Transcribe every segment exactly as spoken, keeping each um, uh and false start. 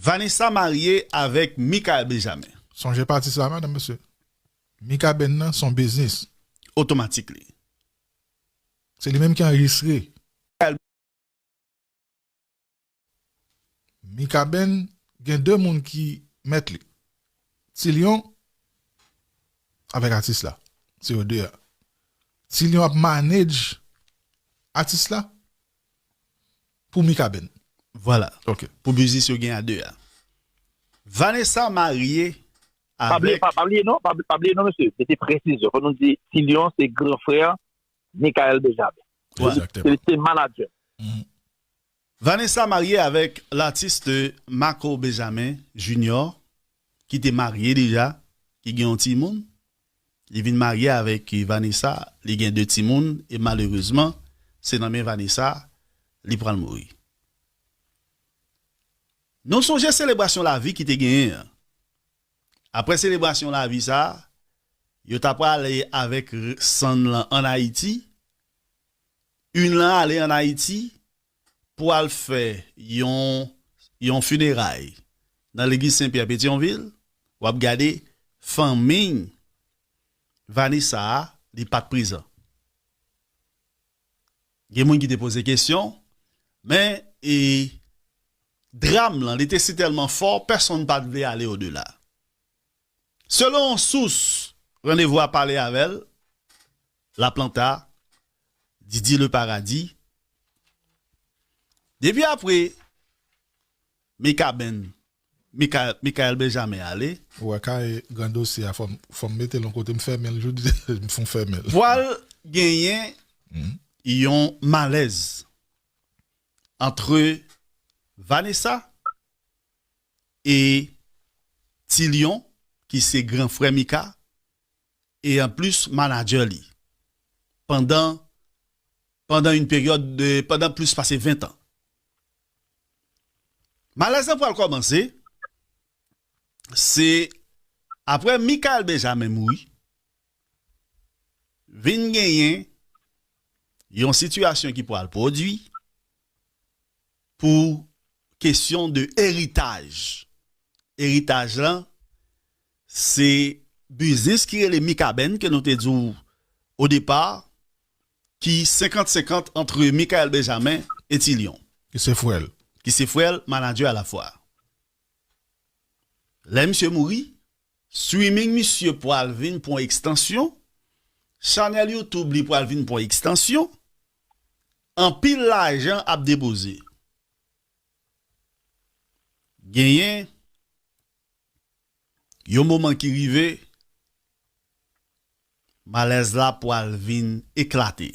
Vanessa marye avèk Michael Benjamin. Sonje pa atis la, madanm, mesye. Mikaben nan se yon biznis. Otomatik li. Se li menm ki anrejistre. Mikaben gen de moun ki mèt li. Tilyon avèk atis la. Se yo de a. Tilyon ap manage atis la pou Mikaben. Vwala. Ok. Pou biznis yo gen a de a. Vanessa marye avèk. Pa bliye non, pa bliye non, mesye. Mete presizyon. Fò nou di Tilyon se gran frè Michael Benjamin. Egzakteman. Se, se manager. Mhm. Vanessa marye avèk latis Marco Benjamin Junior, ki te marye deja, ki gen yon timoun. Li vin marye avèk Vanessa, li gen de timoun, e malerezman, se nan men Vanessa li pral mouri. Nou sonje selebrasyon lavi ki te genyen an. Apre selebrasyon lavi sa a, yo ta prale avèk sann lan ann Ayiti. Yn lan ale ann Ayiti pou al fè yon, yon fineray nan legliz Sen Pyè Petyonvil. W ap gade fanmi Vanessa a, li pa t prezan. Gen moun ki te poze kesyon, men e, dram lan, li te sitèlman fò, pèsonn pa t vle ale odela. Selon yon sous, randevou a pale avè l, Laplanta, Didi Le Paradis. Depi apre, Mikaben, Mika, Mikael Benjamin ale. Ou wè kay gran dosye a, fò m, fò m mete l yon kote, m fèmen l, jodi m fon fèmen l. Pwal genyen yon malèz antre Vanessa e Tilyon, ki se gran frè Mika, e anplis manadjè li, pandan, pandan yon peryòd de, pandan plis pase ven tan. Malèz lan pral kòmanse, se apre Mikael Benjamin mouri, vin genyen yon sitiyasyon ki pral pwodui pou kesyon de eritaj. Eritaj lan, se biznis ki rele Mikaben, ke nou te di w o depa, ki senkant senkant antre Mikael Benjamin e Tilyon. Ki se frè l. Ki se frè l, manadjè alafwa. Lè misye mouri, streaming misye pwal vin pran ekstansyon, chanèl YouTube li pwal vin pran ekstansyon, anpil lajan ap depoze. Genyen yon moman ki rive, malèz la pwal vin eklate.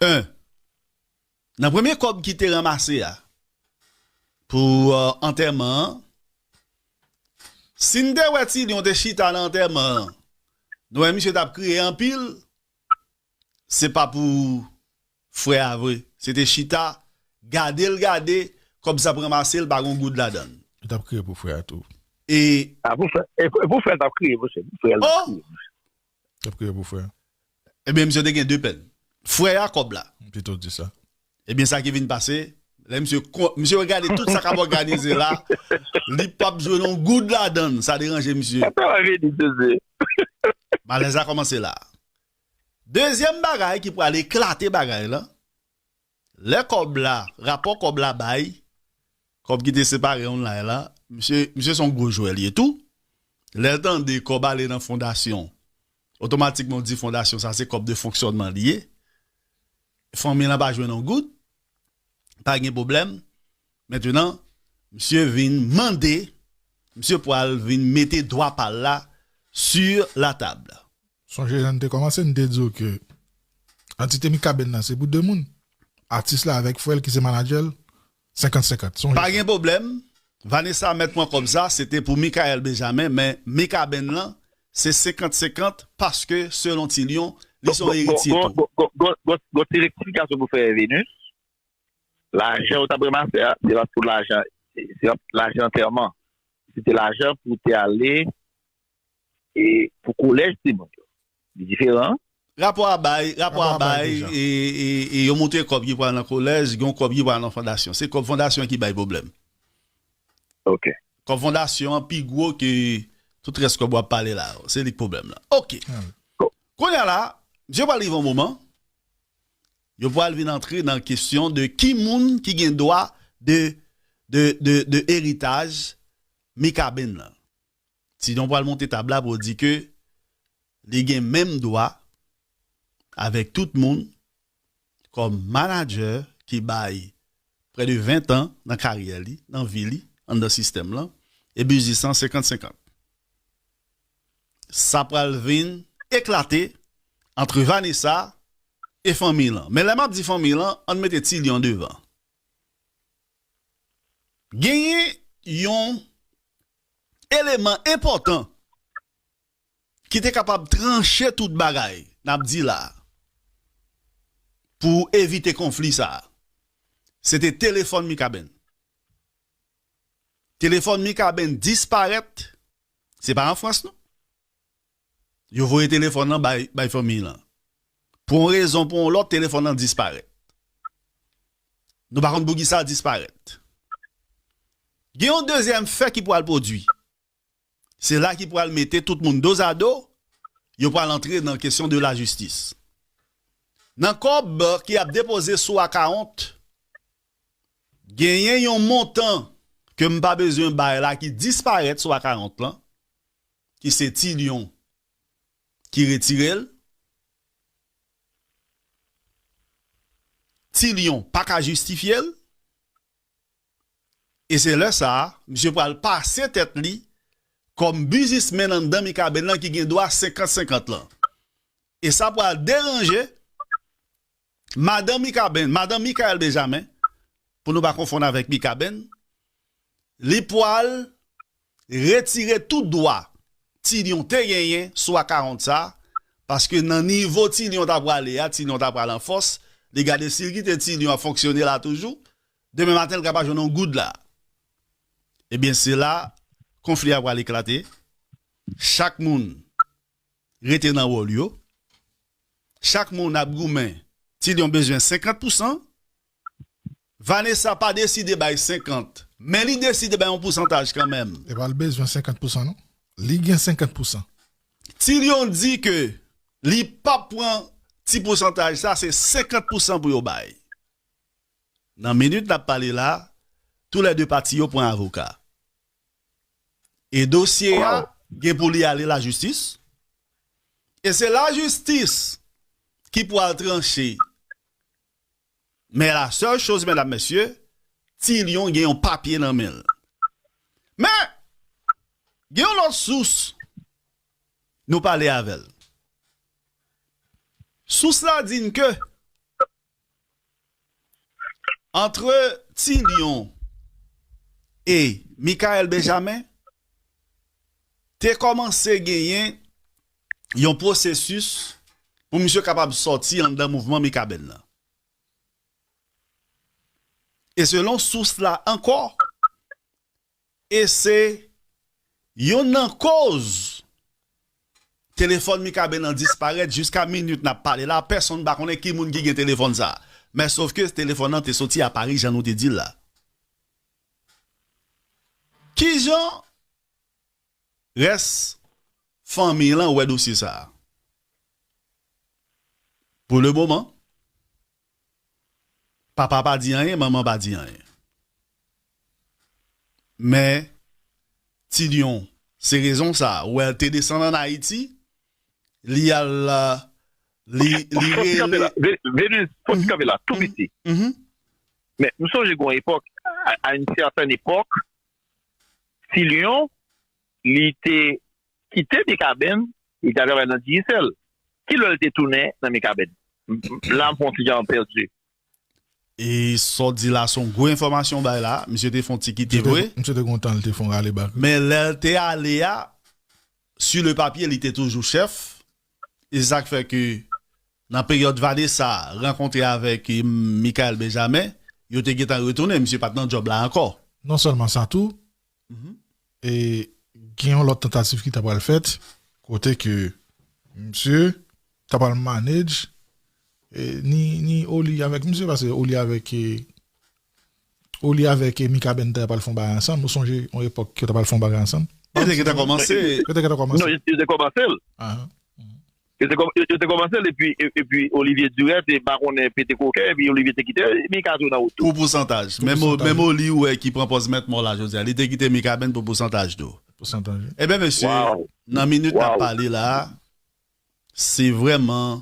En, nan premye kòb ki te ranmase a pou, euh, antèman an, si n te wè Tilyon te chita nan antèman an, nou wè misye t ap kriye anpil, se pa pou frè a vre. Se te chita, gade l gade, kòb sa ap ranmase l, pa gen yon goud ladan l. Li t ap kriye pou frè a tou. E. A pou frè, e pou, e pou frè l t ap kriye, monchè. Pou frè l t ap kriye. T ap kriye pou frè a. Ebyen, misye te gen de pèn. Frè a, kòb la. Pito w di sa. Ebyen, sa ki vin pase, lè misye, misye gade tout sa k ap òganize la, li p ap jwenn yon goud ladan l, sa deranje misye. Malèz la kòmanse la. Dezyèm bagay ki pral eklate bagay la, lè kòb la, rapò kòb la bay, kòb ki te separe online la, misye, misye se yon gwo jwè li ye tou. Lè l tande kòb ale nan fondasyon, otomatikman w di fondasyon sa se kòb de fonksyònman li ye. Fanmi lan pa jwenn yon goud, pa gen pwoblèm. Mentenan, misye vin mande, misye pwal vin mete dwa pa l la sur la table. Sonje jan n te kòmanse, n te di w ke antite Mikaben nan se pou de moun. Atis la avèk frè l ki se manadjè l, senkant senkant. Sonje sa. Pa gen pwoblèm. Vanessa mèt pran kòb sa, se te pou Mikael Benjamin, men Mikaben nan, se senkant senkant, paske, selon Tilyon, li se yon eritye tou. Gon ti rektifikasyon pou fè, Venus. Lajan ou t ap ranmase a, se pa pou lajan, se pa lajan antèman. Se te lajan pou te ale e pou kolèj timoun yo. Li diferan. Rapò a bay, rapò a bay, e, e, e yo montre kòb ki pral nan kolèj, gen yon kòb ki pral nan fondasyon. Se kòb fondasyon ki bay pwoblèm. Ok. Kòb fondasyon an pi gwo ke tout rès kòb w ap pale la yo. Se li k pwoblèm lan. Ok. Kounye a la, misye pral rive yon moman, yo pral vin antre nan kesyon de ki moun ki gen dwa de, de, de, de eritaj Mikaben lan. Tidyon pral monte tab la pou di ke li gen menm dwa avèk tout moun kòm manadjè ki bay prè de ven tan nan karyè li, nan vi li, anndan sistèm lan, e biznis lan senkant senkant. Sa pral vin eklate ant Vanessa e fanmi lan. Men lè m ap di fanmi lan, ann mete Tilyon devan. Genyen yon eleman enpòtan ki te kapab tranche tout bagay n ap di la a pou evite konfli sa a. Se te telefòn Mikaben. Telefòn Mikaben disparèt. Se pa an Frans, non. Yo voye telefòn lan bay, bay fanmi lan. Pou yon rezon, pou yon lòt, telefòn lan disparèt. Nou pa konn poukisa l disparèt. Gen yon dezyèm fè ki pral pwodui. Se la ki pral mete tout moun dozado, yo pral antre nan kesyon de lajistis. Nan kòb ki ap depoze sou akawont, genyen yon montan ke m pa bezwen bay la ki disparèt sou akawont lan, ki se Tilyon ki retire l. Tilyon pa ka jistifye l. E se lè sa a, misye pral pase tèt li kòm biznismenn anndan Mikaben lan ki gen dwa senkant senkant lan. E sa pral deranje madan Mikaben, madan Mikaèl Benjamen, pou nou pa konfonn avèk Mikaben, li pral retire tout dwa Tilyon te genyen sou akawont sa, paske nan nivo Tilyon ta prale a, Tilyon ta pral an fòs, li gade si l kite Tilyon ap fonksyone la toujou, demen maten l ka pa jwenn yon goud la. Ebyen, se la konfli a pral eklate. Chak moun rete nan wòl yo. Chak moun ap goumen. Tilyon bezwen senkant pousan. Vanessa pa deside bay senkant, men li deside bay yon pousantaj kanmenm. Epa l bezwen senkant pousan, non? Li gen senkant pousan. Tilyon di ke li p ap pran ti pousantaj sa, se senkant pousan pou yo bay. Nan minit n ap pale la, toulède pati yo pran avoka. E dosye a gen pou li ale lajistis. E se lajistis ki pral tranche. Men la sèl choz, medam, mesye, Tilyon gen yon papye nan men l. Men, gen yon lòt sous, nou pale avè l. Sous la di n ke antre Tilyon e Mikaèl Benjamen, te kòmanse genyen yon pwosesis pou misye kapab sòti anndan mouvman Mikaben nan. E selon sous la ankò, e se youn nan koz telefòn Mikaben nan disparèt jiska minit n ap pale la, pèsonn pa konnen ki moun ki gen telefòn sa. Men sofke telefòn nan te soti a Pari, jan nou te di l la. Kijan rès fanmi lan wè dosye sa a? Pou le moman, papa pa di anyen, manman pa di anyen. Men, Tilyon, se rezon sa, ou wè l te desann ann Ayiti, li al, li, li rele. Venus, fò ti kanpe la, tou piti. Men, m sonje gon epòk, à une certaine époque, Tilyon, li te kite Mikaben, li te al travay nan Digicel. Kilè l te tounen nan Mikaben? La, m fè yon ti jan pèdi. E sa w di la, se yon gwo enfòmasyon w bay la. Misye te fè yon ti kite vre. Misye te gon tan, li te fè yon rale bak. Men lè l te ale a, sur le papier, li te toujou chèf. E se sa k fè ke nan peryòd Vanessa rankontre avèk Mikaèl Benjamen, yo te gentan retounen. Misye pa t nan djòb la ankò. Non sèlman sa tou, e gen yon lòt tantativ ki ta pral fèt, kote ke misye ta pral manage, e ni, ni Oli avèk misye, paske Oli avèk, e, Oli avèk, eh, Mikaben ta pral fè yon bagay ansanm. Ou sonje yon epòk yo ta pral fè yon bagay ansanm? Yo te gentan kòmanse. Yo te gentan kòmanse. Non, yo, yo te kòmanse l. Ahan. Yo te kòm-, yo, yo te kòmanse l, epi, e-, epi Olivier Durette, e pa konnen pete koken, epi Olivier te kite Mika tou nan wout tou. Pou pousantaj. Pou menm o-, pousantaj. Menm Oli, ou wè, ki pran pòz mèt mò la, jodi a. Li te kite Mikaben pou pousantaj tou. Pousantaj, wi. Ebyen, mesye, nan minit n ap pale la, se vrèman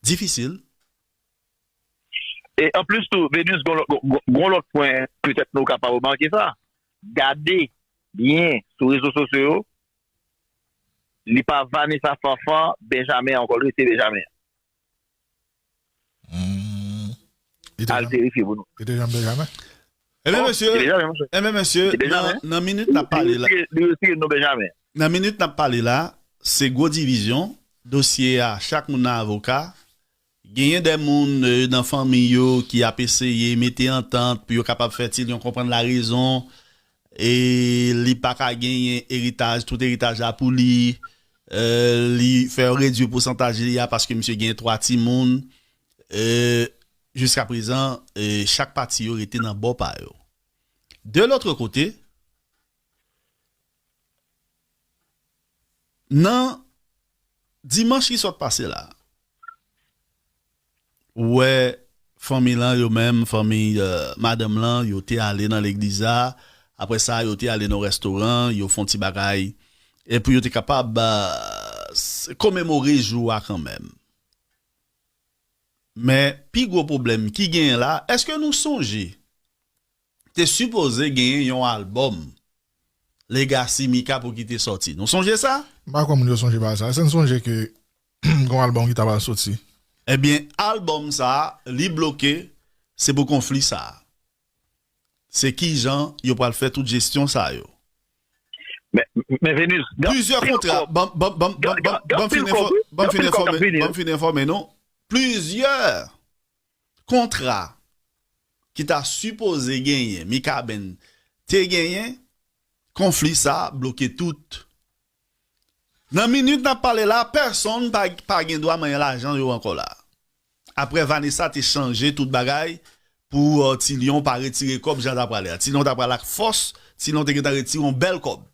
difisil. E anplis tou, Venus, gon lòt, gon, gon, gon lòt pwen, petèt nou ka pa remake sa. Gade byen sou rezo sosyo yo, li pa Vanessa Fanfan, Benjamin ankò, l rete Benjamin. Hmm. Li te Al janm, verifye pou nou. Li te janm Benjamin? Ebyen, mesye, ebyen, mesye, nan, nan minit n ap pale la, li retire, li retire non Benjamin. Nan minit n ap pale la, se gwo divizyon, dosye a, chak moun nan avoka, genyen de moun, eh, nan fanmi yo ki ap eseye mete antant pou yo kapab fè Tilyon konprann larezon, e li pa ka genyen eritaj, tout eritaj la pou li, eh, li fè yo redui pousantaj li a paske misye genyen twa timoun, eh, jiska prezan, eh, chak pati yo rete nan bò pa yo. De l'autre côté, nan dimanch ki sot pase la, ou wè fanmi lan yo menm, fanmi, eh, madanm lan, yo te ale nan legliz la, apre sa, yo te ale nan restoran, yo fè yon ti bagay, e pou yo te kapab, eh, s-, komemore jou a kanmenm. Men, pi gwo pwoblèm ki genyen la, èske nou sonje te sipoze genyen yon albòm Legacy Mika pou ki te sòti? Nou sonje sa? M pa kwè moun yo sonje bagay sa. Èske n sonje ke gon albòm ki ta pral sòti? Ebyen, albòm sa, li bloke, se pou konfli sa. Se kijan yo pral fè tout jesyon sa yo. Men, men Venus, gen plizyè kontra, ban m fin enfò-, ban m fin enfòme, ban m fin enfòme nou. Plizyè kontra ki ta sipoze genyen, Mikaben te genyen, konfli sa bloke tout. Nan minit n ap pale la, pèsonn pa, pa gen dwa manyen lajan yo ankò la. Apre Vanessa te chanje tout bagay pou, euh, Tilyon pa retire kòb jan ta prale a. Tilyon ta pral ak fòs, Tilyon te gentan retire yon bèl kòb.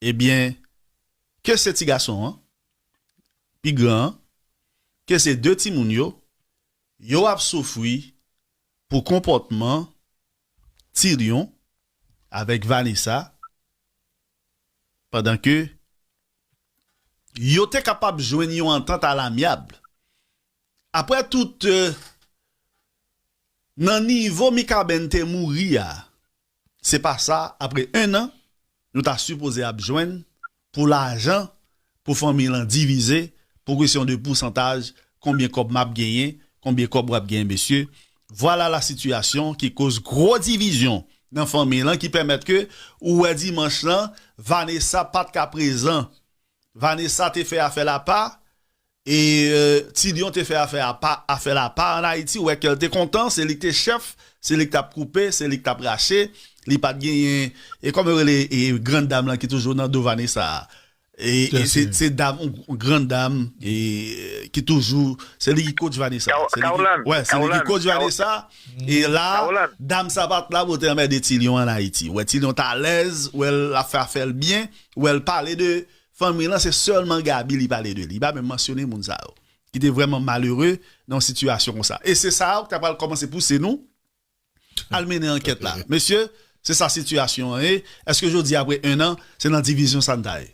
Ebyen, ke se ti gason an, pi gran an, ke se de timoun yo, yo ap soufri pou konpòtman Tilyon avèk Vanessa, pandan ke yo te kapab jwenn yon antant alamyab. Apre tout, euh, nan nivo Mikaben te mouri a, se pa sa, apre en an, nou ta sipoze ap jwenn pou lajan, pou fanmi lan divize, pou kesyon de pousantaj, konbyen kòb m ap genyen, konbyen kòb w ap genyen, mesye. Vwala la sitiyasyon ki koz gwo divizyon nan fanmi lan, ki pèmèt ke ou wè dimanch lan, Vanessa pa t ka prezan. Vanessa te fè afè l apa, e, euh, Tilyon te fè afè apa, afè l apa ann Ayiti, ou wè ke l te kontan, se li ki te chèf, se li ki t ap koupe, se li ki t ap rache, li pa t genyen, e kòman yo rele, e, grann dam lan ki toujou nan do Vanessa a? E, e se, se dam, yon grann dam, e, ki toujou, se li ki coach Vanessa. Se li ki, wè, se li ki coach Vanessa. E la, dam sa pa t la pou te anmède Tilyon ann Ayiti. Wè, Tilyon t alèz, wè l ap fè afè l byen, wè l pale de fanmi lan, se sèlman Gaby li pale de li. Li pa menm mansyone moun sa yo ki te vrèman malere nan yon sitiyasyon konsa. E se sa yo ki ta pral kòmanse pouse nou al mennen ankèt la. Mesye, se sa sitiyasyon an ye. Èske jodi, apre en an, se nan divizyon sa n ta ye?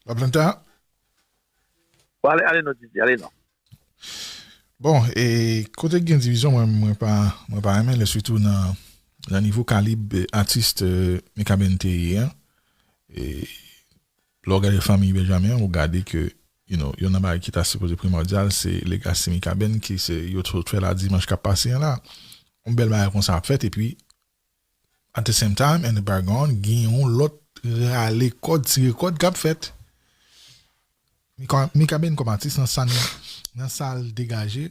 Laplanta? Bon, ale, ale non, Didi, ale non. Bon, e kote k gen divizyon, mwen, mwen pa, mwen pa renmen l, sitou nan, nan nivo kalib, e, atis, e, Mikaben te ye an. E lè w gade fanmi Benjamin an, ou gade ke, you know, youn nan bagay ki ta sipoze primòdyal, se legacy Mikaben ki se yo t fè la dimanch k ap pase an la. Yon bèl bagay konsa ap fèt, epi, at the same time, in the background, gen yon lòt rale kòd, tire kòd k ap fèt. Mika-, Mikaben kòm atis nan sa n, nan sa l degaje,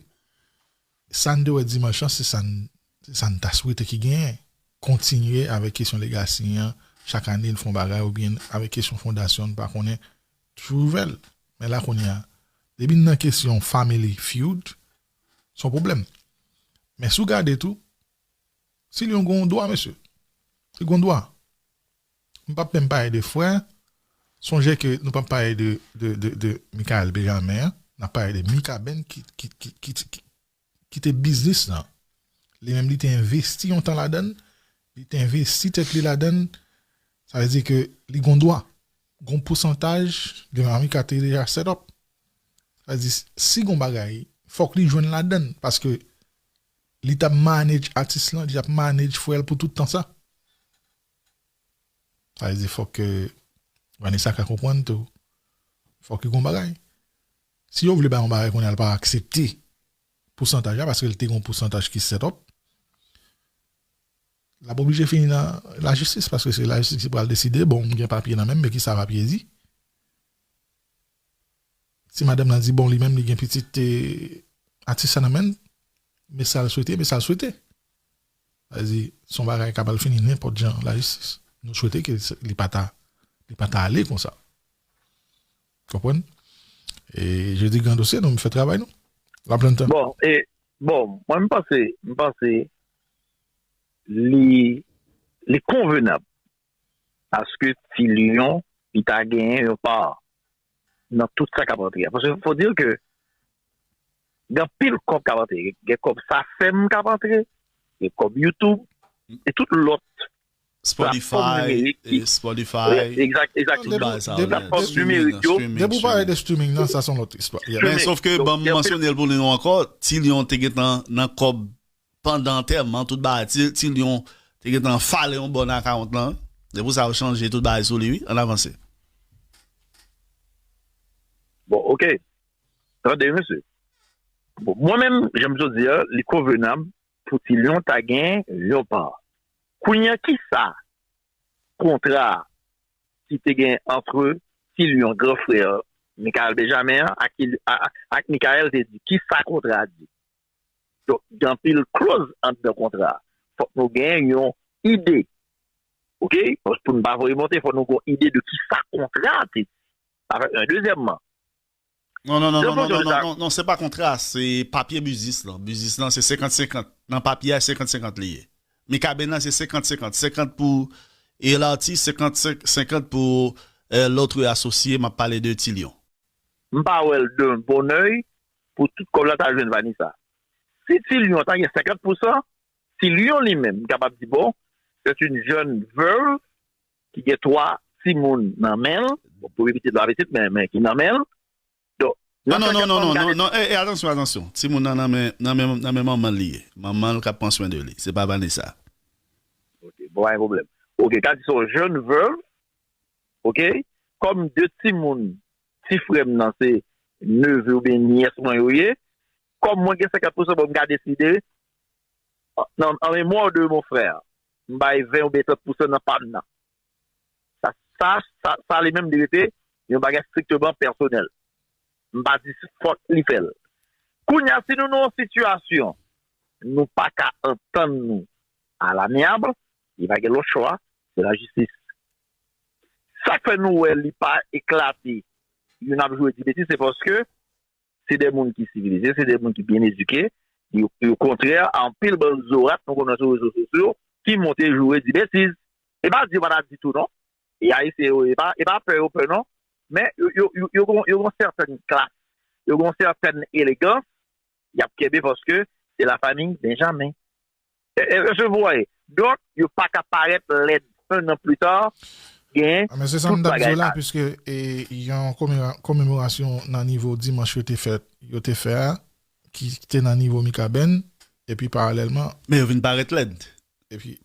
sa n te wè dimanch lan, se sa n, se sa n ta swete ki genyen. Kontinye avèk kesyon legacy an, chak ane l fè yon bagay, oubyen avèk kesyon fondasyon, n pa konnen, toujou ouvè l. Men la kounye a, depi n nan kesyon family feud, se yon pwoblèm. Men si w gade tou, Ti Lyon gon dwa, mesye. Li gon dwa. M p ap menm pale de frè. Sonje ke nou p ap pale de, de, de, de Michael Benjamin an. N ap pale de Mikaben ki, ki, ki, ki, ki, ki te biznis lan. Li menm, li te envesti yon tan ladan l. Li te envesti tèt li ladan l. Sa vle di ke li gon dwa. Gon pousantaj, Benjamin Mika te deja set up. Sa vle di, si gon bagay, fòk li jwenn ladan l. Paske li t ap manage atis lan, li t ap manage frè l pou tout tan sa. Sa vle di, fòk ke Vanessa ka konprann tou. Fòk li gon bagay. Si yo vle bay yon bagay kounye a, l pa aksepte pousantaj la, paske l te gon pousantaj ki set up, l ap oblije fini nan lajistis, paske se lajistis ki pral deside, bon, m gen papye nan men m, men ki sa papye di? Si madanm nan di, bon, li menm, li gen pitit, eh, atis sa nan men l, men sa l swete, men sa l swete. Sa vle di, se yon bagay k ap al fini nenpòt jan lajistis. Nou swete ke se, li pa ta, li pa ta ale konsa. Konprann? E jodi gran dosye, nou, m fè travay nou. Laplantan. Bon, e, bon, mwen, m panse, m panse li, li konvenab aske Ti Lyon, li ta genyen yon pa nan tout sa k ap antre a. Paske fò di ke gen anpil kòb k ap antre. Gen kòb SACEM k ap antre, gen kòb YouTube, e tout lòt platfòm Spotify, nimerik ki, e Spotify, egzak, egzakteman, tout bagay sa yo, de platfòm nimerik yo. Depi w pale de streaming nan, sa se yon lòt istwa. Yeah. Men sof ke, ban m mansyone l pou nou ankò, Ti Lyon te gentan nan kòb pandan antèman, tout bagay. Ti, Ti Lyon te gentan fale yon bòn akawont lan. Se pou sa yo chanje tout bagay sou li, wi. Ann avanse. Bon, oke. Tande, mesye. Bon, mwen menm, jan m te di a, li konvenab pou Ti Lyon ta gen yon pa. Kounye a, kisa kontra ki te gen antre Ti Lyon, gran frè Michael Benjamin an, ak, ak, ak Michael te di? Kisa kontra a di? Donk, gen anpil kloz anndan kontra a. Fòk nou gen yon ide. Oke? Paske pou nou pa voye monte, fòk nou gen yon ide de kisa kontra a te di. Sa fè yon. Dezyèmman, non, non, non, non, non, non, non, non, se pa kontra, se papye biznis lan. Biznis lan, se senkant senkant. Nan papye a, senkant senkant li ye. Mikaben nan, se senkant senkant. Senkant pou, e, latis, senkant senkant pou, e, lòt asosye, m ap pale de Ti Lyon. M pa wè l d'un bon œil pou tout kòb la ta jwenn Vanessa. Si Ti Lyon ta gen senkant pousan, Ti Lyon li menm, m kapab di, bon, c'est une jeune veuve ki gen twa timoun nan men l. Bon, premye pitit la pitit, men, men ki nan men l. Donk, non, non, non, non, non, non, e, e, atansyon, atansyon. Timoun nan, nan men, nan men, nan men manman l li ye. Manman l k ap pran swen de li. Se pa Vanessa. Ok, bon, pa gen pwoblèm. Ok, ka di se yon jeune veuve, ok? Kòm de timoun, ti frè m nan se neve oubyen nyès mwen yo ye. Kòm mwen gen senkant pousan, bon, m ka deside, nan, en mémoire de mon frère, m bay ven oubyen trant pousan nan pa m nan. Sa, sa, sa, sa li menm li rete yon bagay strikteman pèsonèl. M pa di fòk li fè l. Kounye a, si nou nan yon sitiyasyon, nou pa ka antann nou à l'amiable, li pa gen lòt chwa, se lajistis. Sa k fè nou wè li pa eklate, youn ap joure di betiz, se paske se de moun ki sivilize, se de moun ki byen edike, yo, yo kontrè a anpil bann zorat nou konnen sou rezo sosyo ki monte joure di betiz. E pa di yo pa ta di tou non. E Ayisyen yo, e pa, e pa pè yo pè non. Men yo, yo, yo, yo gon, yo gon sètèn klas, yo gon sètèn elegans, y ap kenbe paske se la famille Benjamin. E, e, e, se vre. Donk, yo pa ka parèt lèd un an pli ta, gen tout bagay sa. Men se sa m t ap di w la, piske, e, yon komemora-, komemorasyon nan nivo dimanch yo te fè, yo te fè a, ki te nan nivo Mikaben, epi paralèlman. Men yo vin parèt lèd. Epi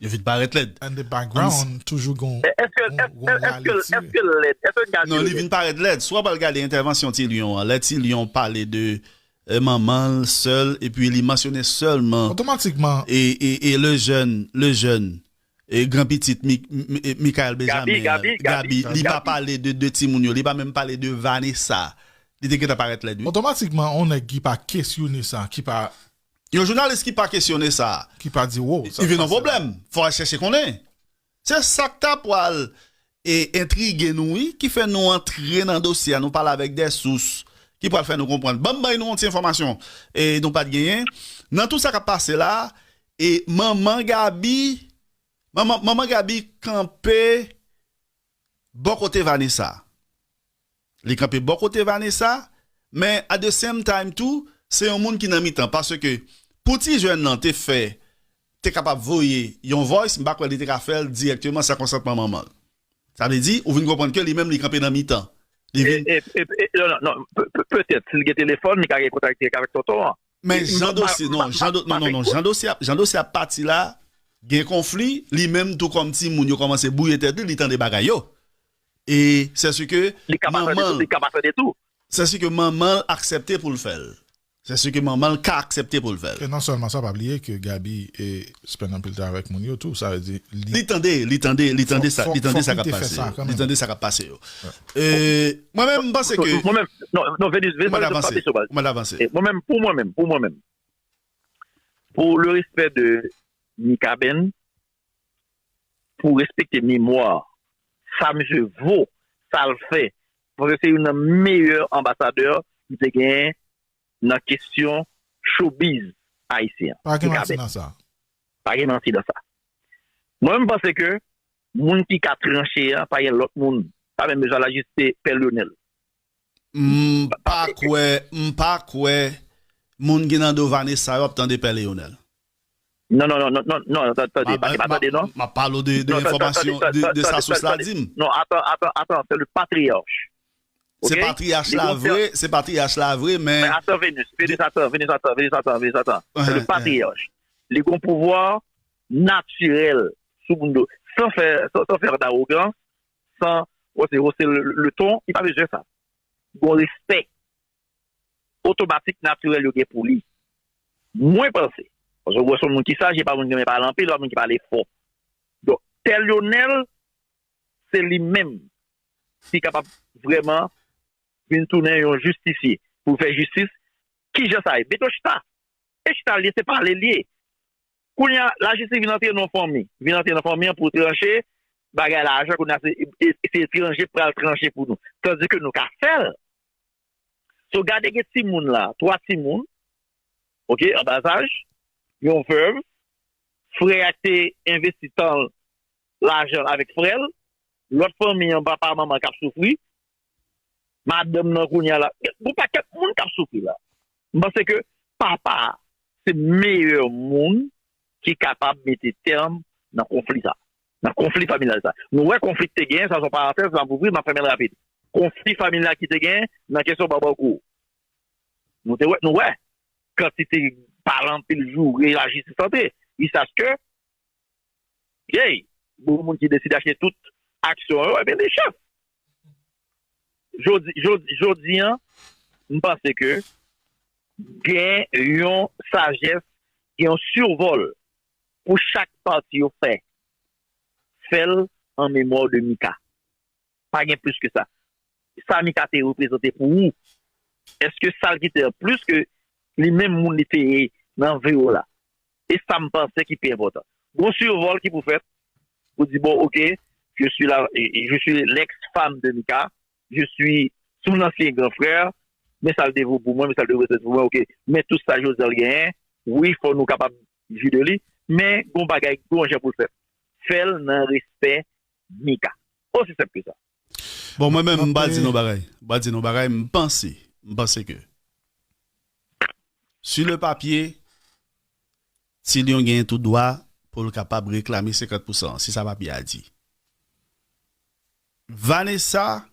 yo vin parèt lèd. And the background toujou gon, gon, gon rale tire. Èske, èske, èske, èske lèd? Èske n ka di l lèd? Non, li vin parèt lèd. Si w ap al gade entèvansyon Ti Lyon an, lè Ti Lyon pale de, e, manman l, sè l, epi li mansyone sèlman, otomatikman, e, e, e le jeune, le jeune, e gran pitit Mi-, Mi-, Mi-, Michael Benjamin, Gaby, Gaby, Gaby, li pa pale de, de timoun yo, li pa menm pale de Vanessa. Li te gentan parèt lèd, wi. Otomatikman, yon nèg ki pa kesyone sa, ki pa Yon jounalis ki pa kesyone sa, ki pa di, wo, li vin yon pwoblèm. Fò al chèche konnen. Se sa k ta pral, e, entrige nou, wi, ki fè nou antre nan dosye a, nou pale avèk de sous, ki pral fè nou konprann. Ban m bay nou yon ti enfòmasyon e nou pa t genyen. Nan tout sa k ap pase la, e manman Gaby, manman, manman Gaby kanpe bò kote Vanessa. Li kanpe bò kote Vanessa, men at the same time tou, se yon moun ki nan mitan. Paske pou ti jèn nan te fè, te kapab voye yon voice, m pa kwè li te ka fè l dirèkteman san konsantman manman l. Sa vle di, ou vin konprann ke li menm li kanpe nan mitan. Li vin. E, e, e, e, non, non, non, pe- pe- petèt, si l gen telefòn, li ka gen kontak dirèk avèk tonton an. Men jan dosye, non, jan do, non, non, non, jan dosye, jan dosye ap pati la, gen konfli, li menm tou kòm timoun, yo kòmanse bwouye tèt li, li tande bagay yo. E se si ke manman l, se si ke manman l aksepte pou l fè l. Se si ke manman l ka aksepte pou l fè l. E non sèlman sa, pa bliye ke Gaby e spend anpil tan avèk moun yo tou, sa vle di li tande, li tande, li tande sa, li tande sa k ap pase yo. Li tande sa k ap pase yo. E mwen menm, m panse ke. Mwen menm, non, non, Venus, Venus, Venus, pa pase yo, baz. Mwen avanse. E mwen menm, pou mwen menm, pou mwen menm, pour le respect de Mikaben, pou respekte memwa sa misye vo, sa l fè, paske se youn nan meyè anbasadè nou te genyen nan kesyon showbiz ayisyen an. Pa gen manti nan sa. Pa gen manti nan sa. Mwen, m panse ke moun ki ka tranche a, pa gen lòt moun. Pa menm bezwen al ajiste Pè Lyonèl. M pa kwè, m pa kwè moun ki nan do Vanessa yo ap tande Pè Lyonèl. Non, non, non, non, non, non, tande, pa, pa tande, non. M ap pale w de, de enfòmasyon, de, de sa sous la di m. Non, attends, attends, attends, c'est le patriarche. Se patriyach la vre, se patriyach la vre, men. Men attends, Venus, Venus, attends, Venus, attends, Venus, attends, Venus, attends. C'est le patriyach. Li gen yon pouvwa natirèl sou moun yo. San fè, san, san fè dawogan, san wose, wose le, le ton, li pa bezwen sa. Gon respè otomatik natirèl yo gen pou li. Mwen panse, paske ou wè se yon moun ki saj, e pa moun ki renmen pale anpil, pa moun ki pale fò. Donk, Pè Lyonèl, se li menm ki kapab vrèman vin tounen yon jistisye pou fè jistis. Kijan sa ye? Beto chita. E chita l ye, se pale l ye. Kounye a, lajistis vin antre nan fanmi. Vin antre nan fanmi an pou tranche bagay lajan, kounye a se, e, e, se etranje pral tranche pou nou. Tandis ke nou ka fè l. So, gade gen timoun la, twa timoun, oke, an ba zaj, yon vèv, frè a te envesti tan l, lajan l avèk frè l, lòt fanmi an, papa, manman k ap soufri, madanm nan kounye a la, gon pakèt moun k ap soufri la. M panse ke papa a se meyè moun ki kapab mete tèm nan konfli sa, nan konfli familyal sa. Nou wè konfli ki te genyen, sa se yon parantèz, m ap ouvri, m ap fèmen l rapid. Konfli familyal ki te genyen nan kesyon Barbecue. Nou te wè, nou wè kantite pale anpil, joure, lajistis antre. Jiskaske, yey, gon moun ki deside achte tout aksyon yo, ebyen, li chèf. Jodi, jodi, jodi an, m panse ke gen yon sajès, gen yon sivòl pou chak pati yo fè. Fè l an memwa de Mika. Pa gen plis ke sa. Sa Mika te reprezante pou ou, èske sa l kite an plis ke li menm moun li te ye nan vi w la? E sa m panse ki pi enpòtan. Gon sivòl ki pou fèt pou di, bon, oke, je suis la, je suis l'ex-femme de Mika, je suis son ancien grand frère, men sa l te vo pou mwen, men sa l te reprezante pou mwen, oke. Men tout sa Josel genyen, wi, fò nou kapab jwi de li, men gon bagay, gon jan pou l fèt. Fè l nan respè Mika. Osi senp ke sa. Bon, mwen menm, m pral di nou bagay. M pral di nou bagay, m panse, m panse ke, sur le papier, Ti Lyon genyen tout dwa pou l kapab reklame senkant pousan an, se sa papye a di. Vanessa,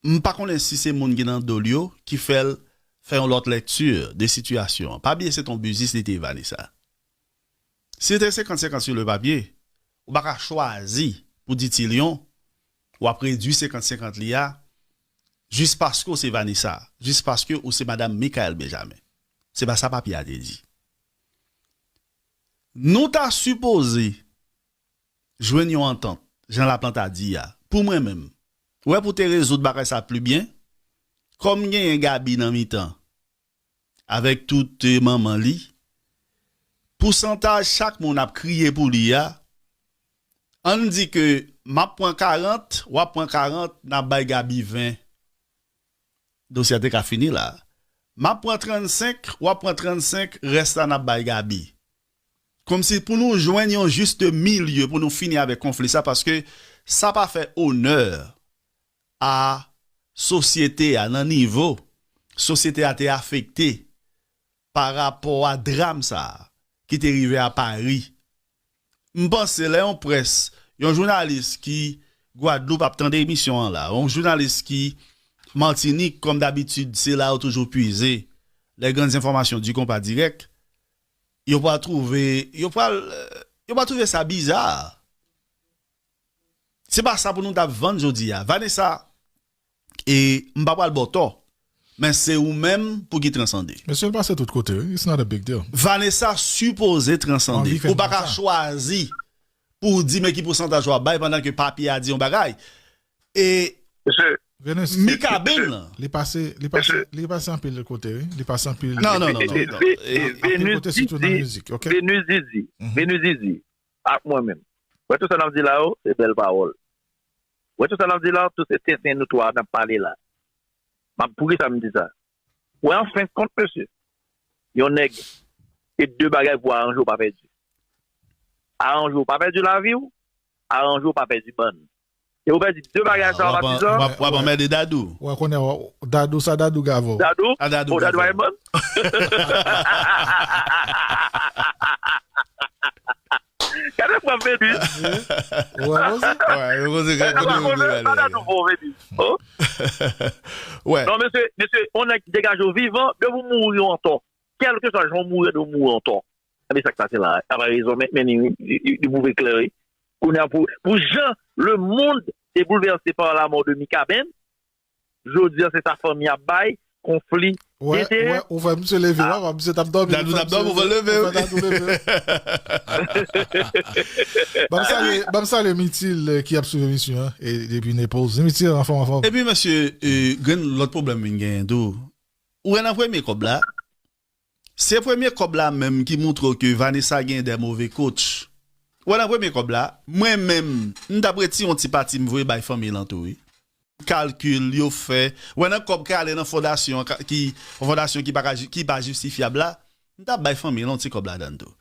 m pa konnen si se moun ki nan do l yo ki fè l fè yon lòt lèkti de sitiyasyon an. Pa bliye se t on biznis li te ye, Vanessa. Si te senkant senkant sur le papier, ou pa ka chwazi pou di Ti Lyon, w ap redui senkant senkant li a, jis paske w se Vanessa, jis paske ou se madanm Michael Benjamin. Se pa sa papye a te di. Nou ta sipoze jwenn yon antant, jan Laplanta di a. Pou mwen menm, ou wè pou te rezoud bagay sa pli byen, kòm genyen Gaby nan mitan, avèk tout, eh, manman li, pousantaj chak moun ap kriye pou li a, ann di ke m ap pran karant, w ap pran karant, n ap bay Gaby ven. dosye a te ka fini la. M ap pran trannsenk, w ap pran trannsenk, rès la n ap bay Gaby. Kòmsi pou nou jwenn yon juste milieu pou nou fini avèk konfli sa, paske sa pa fè onè a sosyete a, nan nivo sosyete a te afekte pa rapò a dram sa a ki te rive a Pari. M panse lè yon près, yon jounalis ki Gwadloup ap tande emisyon an la, yon jounalis ki Matinik, kòm dabitid, se la yo toujou pwize les grandes informations du Compas Direct, yo pral twouve, yo pral, yo pral twouve sa biza. Se pa sa pou nou t ap vann jodi a. Vanessa, e m pa pral ba w tò, men se ou menm pou ki transande. Mesye, l pase tout kote, wi. It's not a big deal. Vanessa sipoze transande. Ou pa ka chwazi pou w di men ki pousantaj w ap bay pandan ke papye a di yon bagay. E Venus, Mikaben lan. Li pase, li pase, li pase anpil kote, wi. Li pase anpil. Non, non, non, non, non. Anpil kote, sitou nan mizik, ok? Venus Didi, Venus Didi, ak mwen menm. Wè tout sa n ap di la yo, se bèl pawòl. Wè tout sa n ap di la, tout se sensen nou twa n ap pale la. M ap, poukisa m di sa? Wè, an fen kont, mesye, yon nèg, se de bagay pou aranje w pa pèdi. Aranje w pa pèdi lavi w, aranje w pa pèdi bann. E ou pèdi de bagay sa yo, patizan. W ap, w ap anmède Dadou. Wè, konnen Dadou, sa Dadou gave w. Dadou? A Dadou gave w. Dadou pa yon bann. Gade frè m Venus. Ou wè, Rosie? Wè, Rosie, gade kote Rosie gade. Sa Dadou bon, Venus. Oh. Wè. Non, mesye, mesye, yon nèg ki degaje w vivan, depi w mouri w antò. Kèlkeswa jan w mouri, depi w mouri w antò. Ebyen, sa k pase la a? Apa rezon, men, men, li, li, li, li pwouve klè, wi. Kounye a, pou, pou jan le monde est bouleversé par la mort de Mikaben, jodi a, se sa fanmi ap bay, konfli denterè. Wè, ou fè misye leve, wè, misye t ap dòmi, Dadou t ap dòmi, ou fè l leve, wi. Ou fè Dadou leve. Ban m salye, ban m salye Mitil, eh, ki ap swiv emisyon an, e depi Naples. Mitil, anfòm, anfòm. Epi, mesye, eh, grenn lòt pwoblèm vin genyen tou. Ou wè nan premye kòb la, se premye kòb la menm ki montre w ke Vanessa gen de move coach. Ou wè nan premye kòb la, mwen menm, m t ap retire yon ti pati m voye bay fanmi l lan tou, wi. Kalkil yo fè, ou wè nan kòb k ale nan fondasyon an ka, ki, fondasyon ki pa ka ji-, ki pa jistifyab la, m t ap bay fanmi l yon ti kòb ladan l tou.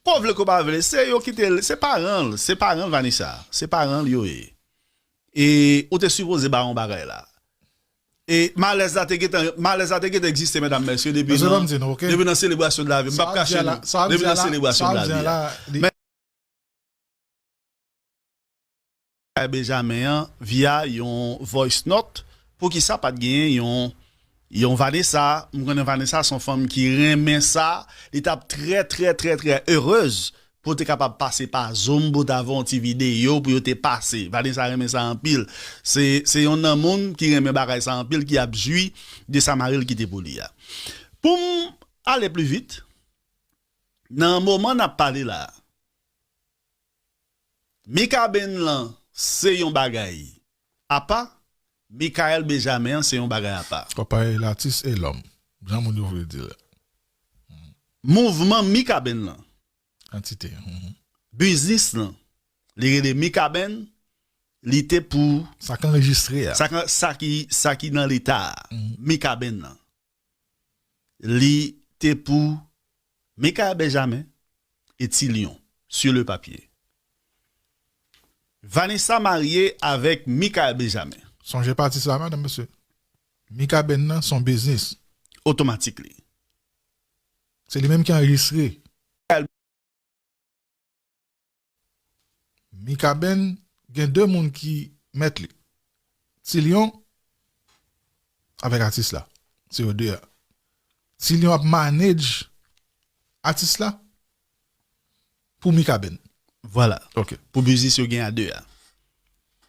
Ke w vle ke w pa vle, se yo ki te, se paran l, se paran l Vanessa, se paran l yo ye. E ou te sipoze ba yon bagay la. E malèz la te gentan, malèz la te gentan egziste, medam, mesye, depi nan, depi nan selebrasyon de lavi. M p ap kache nou. Depi nan selebrasyon de lavi a. Men Benjamin an, via yon voice note, poukisa pa t genyen yon, yon Vanessa? M konnen Vanessa se yon fanm ki renmen sa, li t ap trè, trè, trè, trè erez pou te kapab pase pa Zoom pou ta voye yon ti videyo pou yo te pase. Vanessa renmen sa anpil. Se, se yonn nan moun ki renmen bagay sa anpil, ki ap jwi de sa mari l kite pou li a. Pou m ale pli vit, nan moman n ap pale la a, Mikaben lan se yon bagay apa, Michael Benjamin an se yon bagay apa. Kòpay latis e lòm, jan moun yo vle di l. Mouvman Mikaben lan, antite, mhm, biznis lan, li rele Mikaben, li te pou sa k anrejistre a. Sa k, sa ki, sa ki nan leta a, mhm, Mikaben lan. Li te pou Michael Benjamin e Ti Lyon, sur le papier. Vanessa marye avèk Michael Benjamin. Sonje pa atis la, medam, mesye. Mikaben nan se yon biznis. Otomatik li. Se li menm ki anrejistre. Mikaben gen de moun ki mèt li. Ti Lyon avèk atis la. Se yo de a. Ti Lyon ap manage atis la pou Mikaben. Vwala. Ok. Pou biznis yo gen a de a.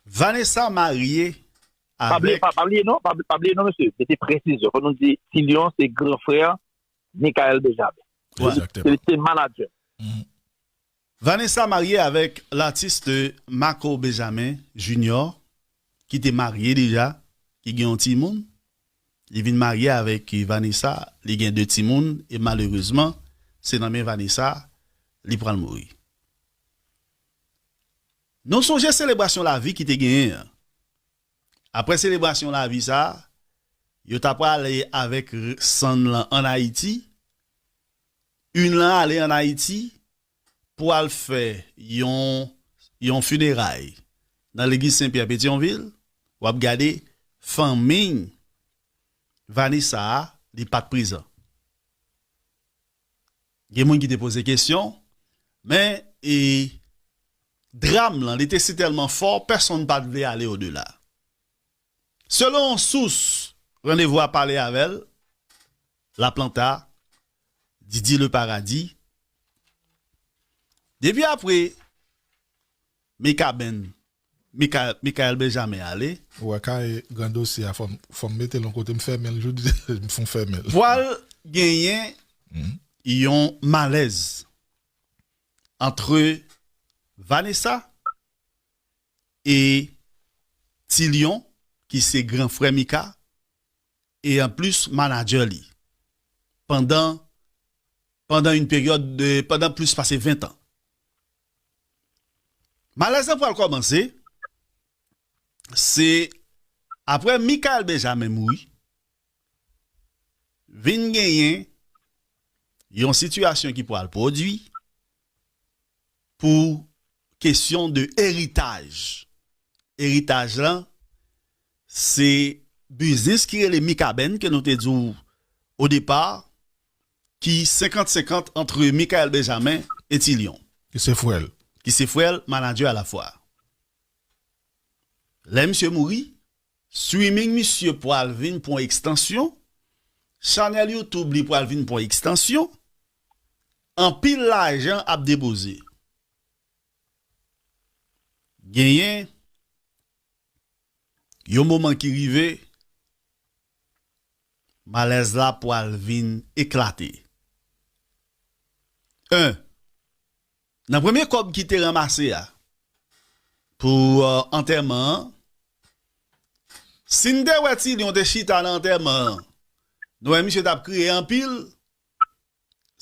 Vanessa marye avèk. Pa bliye, pa, pa bliye non, pa, pa bliye non, mesye. Mete presizyon. Fò nou di Ti Lyon se gran frè Michael Benjamin. Egzakteman. Se, se manadjè. Mhm. Vanessa marye avèk latis Marco Benjamin Junior, ki te marye deja, ki gen yon timoun. Li vin marye avèk Vanessa, li gen de timoun, e malerezman, se nan men Vanessa li pral mouri. Nou sonje selebrasyon lavi ki te genyen an. Apre selebrasyon lavi sa a, yo ta prale avèk r- sann lan ann Ayiti. Yn lan ale ann Ayiti pou al fè yon, yon fineray nan legliz Sen Pyè Petyonvil. W ap gade fanmi Vanessa a, li pa t prezan. Gen moun ki te poze kesyon, men e, dram lan, li te sitèlman fò, pèsonn pa t vle ale odela. Selon yon sous, Randevou a pale avè l, Laplanta, Didi Le Paradis. Depi apre Mikaben, Mika, Mikael Benjamin ale, Ou wè kay gran dosye a, fò m fò m mete l yon kote, m fèmen l, jodi m fon fèmen l. Pwal genyen yon malèz antre Vanessa e Tilyon, ki se gran frè Mika, e anplis manadjè li, pandan, pandan yon peryòd de, pandan plis pase ven tan. Malèz lan pral kòmanse, se apre Mikael Benjamin mouri, vin genyen yon sitiyasyon ki pral pwodui pou kesyon de eritaj. Eritaj lan, se biznis ki rele Mikaben, ke nou te di w o depa, ki senkant senkant antre Mikael Benjamin e Tilyon, Ki se frè l. ki se frè l, manadjè alafwa. Lè misye mouri, streaming misye pral vin pran ekstansyon, chanèl YouTube li pral vin pran ekstansyon, anpil lajan ap depoze. Genyen yon moman ki rive, malèz la pral vin eklate. En, nan premye kòb ki te ranmase a pou euh, antèman an, si n te wè Tilyon te chita nan antèman an, nou wè misye t ap kriye anpil,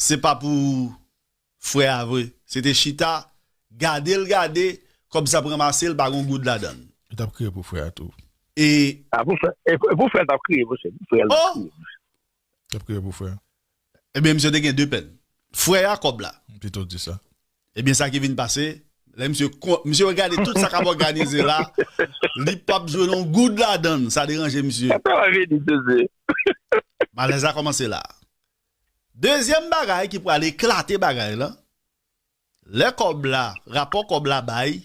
se pa pou frè a vre. Se te chita, gade l gade, kòb sa ap ranmase l, pa gon goud ladan l. Li t ap kriye pou frè a tou. E A pou frè, e pou, e pou frè l t ap kriye, monchè. Pou frè l t ap Oh! kriye. T ap kriye pou frè a. Ebyen, misye te gen de pèn. Frè a, kòb la. M pito di sa. Ebyen, sa ki vin pase, lè misye, kon- misye regade tout sa k ap òganize la, li p ap jwenn yon goud ladan l. Sa deranje misye. Sa va vini, Jezi. Malèz la kòmanse la. Dezyèm bagay ki pral eklate bagay la, lè kòb la, rapò kòb la bay,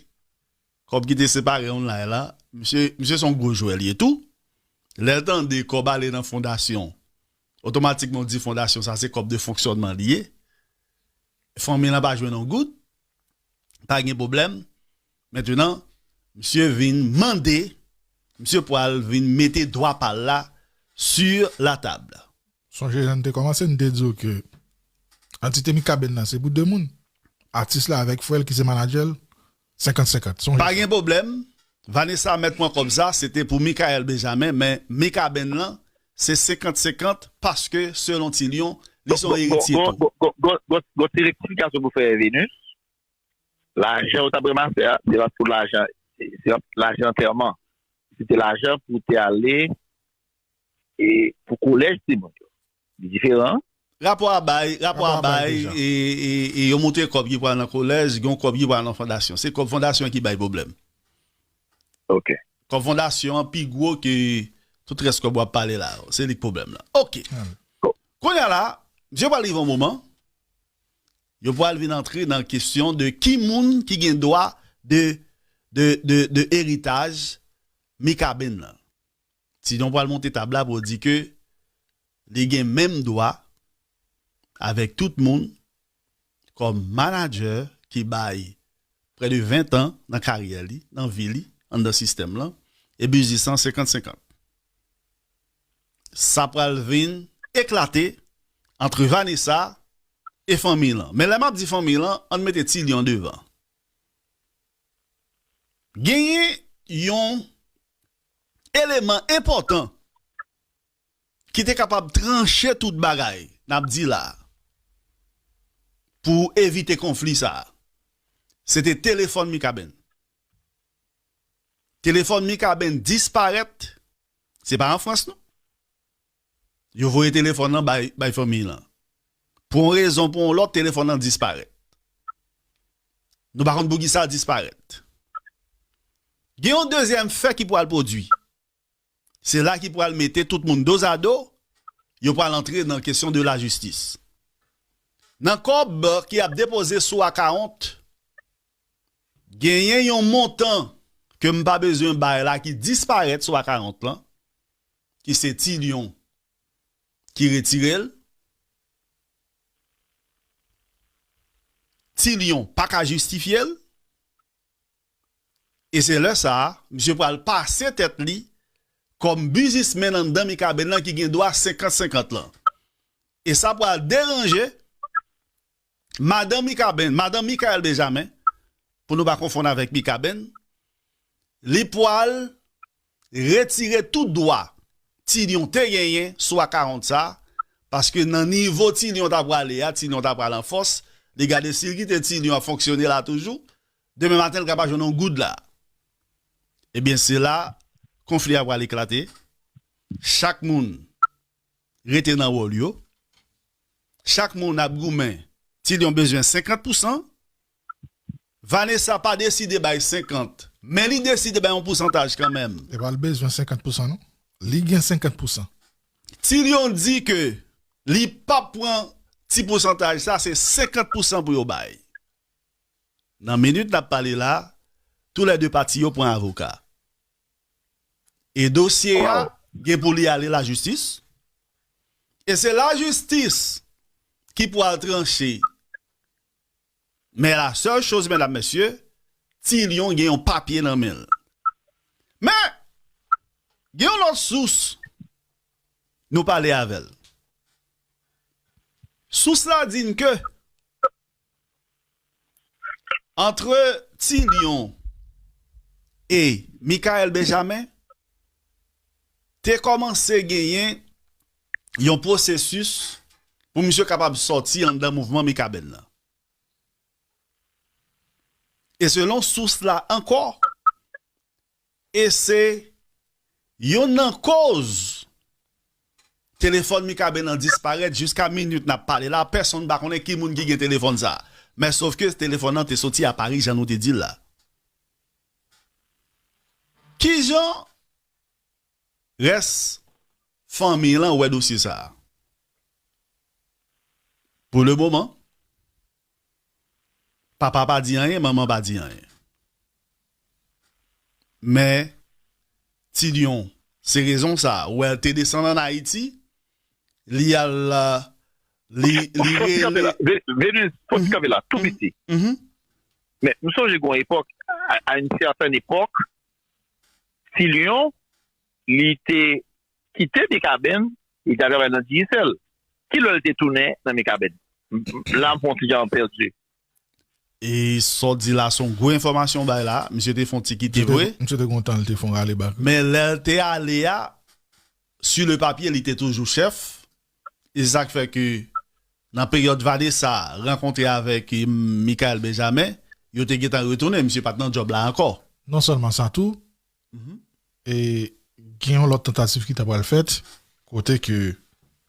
kòb ki te separe online la, misye, misye se yon gwo jwè li ye tou. Lè l tande kòb ale nan fondasyon, otomatikman w di fondasyon sa se kòb de fonksyònman li ye. Fanmi lan pa jwenn yon goud, pa gen pwoblèm. Mentenan, misye vin mande, misye pral vin mete dwa pa l la sur la table. Sonje jan n te kòmanse, n te di w ke antite Mikaben nan se pou de moun. Atis la avèk frè l ki se manadjè l, senkant senkant. Sonje Pa sa. gen pwoblèm. Vanessa mèt pran kòb sa, se te pou Mikael Benjamin, men Mikaben lan, se senkant senkant, paske, selon Tilyon, li se yon eritye tou. Gon ti rektifikasyon pou fè Venus. Lajan ou t ap ranmase a, se pa pou lajan, se pa lajan antèman. Se te lajan pou te ale e pou kolèj timoun yo. Li diferan. Rapò a bay, rapò a Rapò a bay bay deja. e, e, e yo montre kòb ki pral nan kolèj, gen yon kòb ki pral nan fondasyon. Se kòb fondasyon ki bay pwoblèm. Ok. Kòb fondasyon an pi gwo ke tout rès kòb w ap pale la yo. Se li k pwoblèm lan. Ok. Kounye a la, misye pral rive yon moman, yo pral vin antre nan kesyon de ki moun ki gen dwa de, de, de, de eritaj Mikaben nan. Tilyon pral monte tab la pou di ke li gen menm dwa avèk tout moun kòm manadjè ki bay prè de ven tan nan karyè li, nan vi li, anndan sistèm lan, e biznis lan senkant senkant. Sa pral vin eklate antre Vanessa e fanmi lan. Men lè m ap di fanmi lan, ann mete Tilyon devan. Genyen yon eleman enpòtan ki te kapab tranche tout bagay n ap di la a, pou evite konfli sa a. Se te telefòn Mikaben. Telefòn Mikaben disparèt, se pa an Frans non. Yo voye telefòn nan bay, bay fanmi lan. Pou yon rezon, pou yon lòt, telefòn nan disparèt. Nou pa konn poukisa l disparèt. Gen yon dezyèm fè ki pral pwodui. Se la ki pral mete tout moun dozado, yo pral antre nan kesyon de lajistis. Nan kòb ki ap depoze sou akawont, genyen yon montan ke m pa bezwen bay la ki disparèt sou akawont lan, ki se Tilyon ki retire l. Tilyon pa ka jistifye l. E se lè sa a, misye pral pase tèt li kòm biznismenn anndan Mikaben nan ki gen dwa senkant senkant lan. E sa pral deranje madan Mikaben, madan Mikaèl Benjamen, pou nou pa konfonn avèk Mikaben, li pral retire tout dwa Tilyon te genyen sou akawont sa, paske nan nivo Tilyon ta prale a, Tilyon ta pral an fòs, li gade si l kite Tilyon ap fonksyone la toujou, demen maten l ka pa jwenn yon goud la. Ebyen, se la konfli a pral eklate. Chak moun rete nan wòl yo. Chak moun ap goumen, Tilyon bezwen senkant pousan. Vanessa pa deside bay senkant, men li deside bay yon pousantaj kanmenm. Epa l bezwen senkant pousan, non? Li gen senkant pousan. Tilyon di ke li p ap pran ti pousantaj sa, se senkant pousan pou yo bay. Nan minit n ap pale la, toulède pati yo pran avoka. E dosye a gen pou li ale lajistis. E se lajistis ki pral tranche. Men la sèl choz, medam, mesye, Tilyon gen yon papye nan men l. Men, gen yon lòt sous nou pale avè l. Sous la di n ke antre Tilyon e Mikaèl Benjamen, te kòmanse genyen yon pwosesis pou misye kapab sòti anndan mouvman Mikaben nan. E selon sous la ankò, e se youn nan koz telefòn Mikaben nan disparèt jiska minit n ap pale la, pèsonn pa konnen ki moun ki gen telefòn sa. Men sofke telefòn nan te soti a Pari, jan nou te di l la. Kijan rès fanmi lan wè dosye sa a? Pou le moman, papa pa di anyen, manman pa di anyen. Men, Tilyon, se rezon sa a, ou wè l te desann ann Ayiti, li al, li, li rele. Venus, fò ti kanpe la, tou piti. Men, m sonje gon epòk, à une certaine époque, Tilyon, li te kite Mikaben, li te al travay nan Digicel. Kilè l te tounen nan Mikaben? La, m fè yon ti jan pèdi. E sa w di la, se yon gwo enfòmasyon w bay la. Misye te fè yon ti kite vre. Misye te gon tan, li te fè yon rale bak. Men lè l te ale a, sur le papier, li te toujou chèf. E se sa k fè ke nan peryòd Vanessa rankontre avèk Mikaèl Benjamen, yo te gentan retounen, misye pa t nan djòb la ankò. Non sèlman sa tou, e gen yon lòt tantativ ki ta pral fèt, kote ke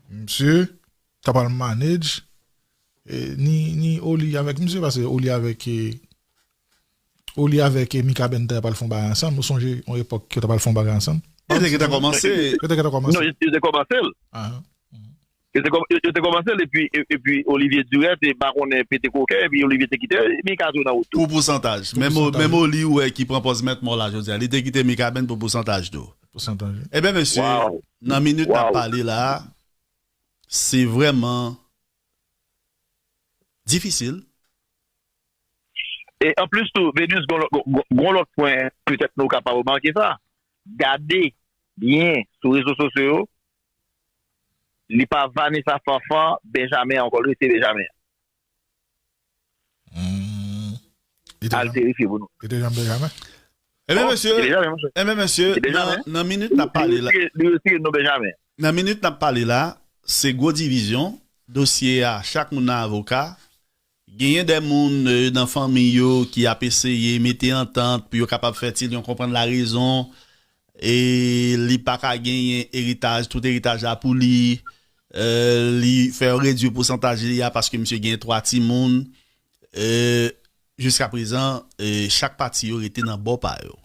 misye ta pral manage, e ni, ni Oli avèk misye, paske Oli avèk, e, Oli avèk, e, Mikaben ta pral fè yon bagay ansanm. Ou sonje yon epòk ke yo ta pral fè yon bagay ansanm? Yo te gentan kòmanse. Yo te gentan kòmanse. Non, yo te kòmanse l. Yo te kò-, yo, yo te kòmanse l, epi, e-, epi Olivier Durette, e pa konnen pete koken, epi Olivier te kite Mika tou nan wout tou. Pou pousantaj. Menm, menm Oli, ou wè, ki pran pòz mèt mò la, jodi a, li te kite Mikaben pou pousantaj tou. Pousantaj, wi. Ebyen, mesye, nan minit n ap pale la, se vrèman difisil. E anplis tou, Venus, gon lòt, gon, gon, gon lòt pwen, petèt nou kapab remake sa. Gade byen sou rezo sosyo yo, li pa Vanessa Fanfan Benjamen ankò, li rete Benjamen. Hmm. Li te Al janm, verifye pou nou. Li te janm Benjamen? Ebyen, mesye, ebyen, mesye, nan, nan minit n ap pale la, li retire non Benjamen. Nan minit n ap pale la, se gwo divizyon, dosye a, chak moun nan avoka. Genyen de moun, e, nan fanmi yo ki ap eseye mete antant pou yo kapab fè Tilyon konprann larezon, e li pa ka genyen eritaj, tout eritaj la pou li. euh, li fè yo redwi pousantaj li a paske misye gen twa timoun. Euh, jiska prezan, euh, chak pati yo rete nan bò pa yo.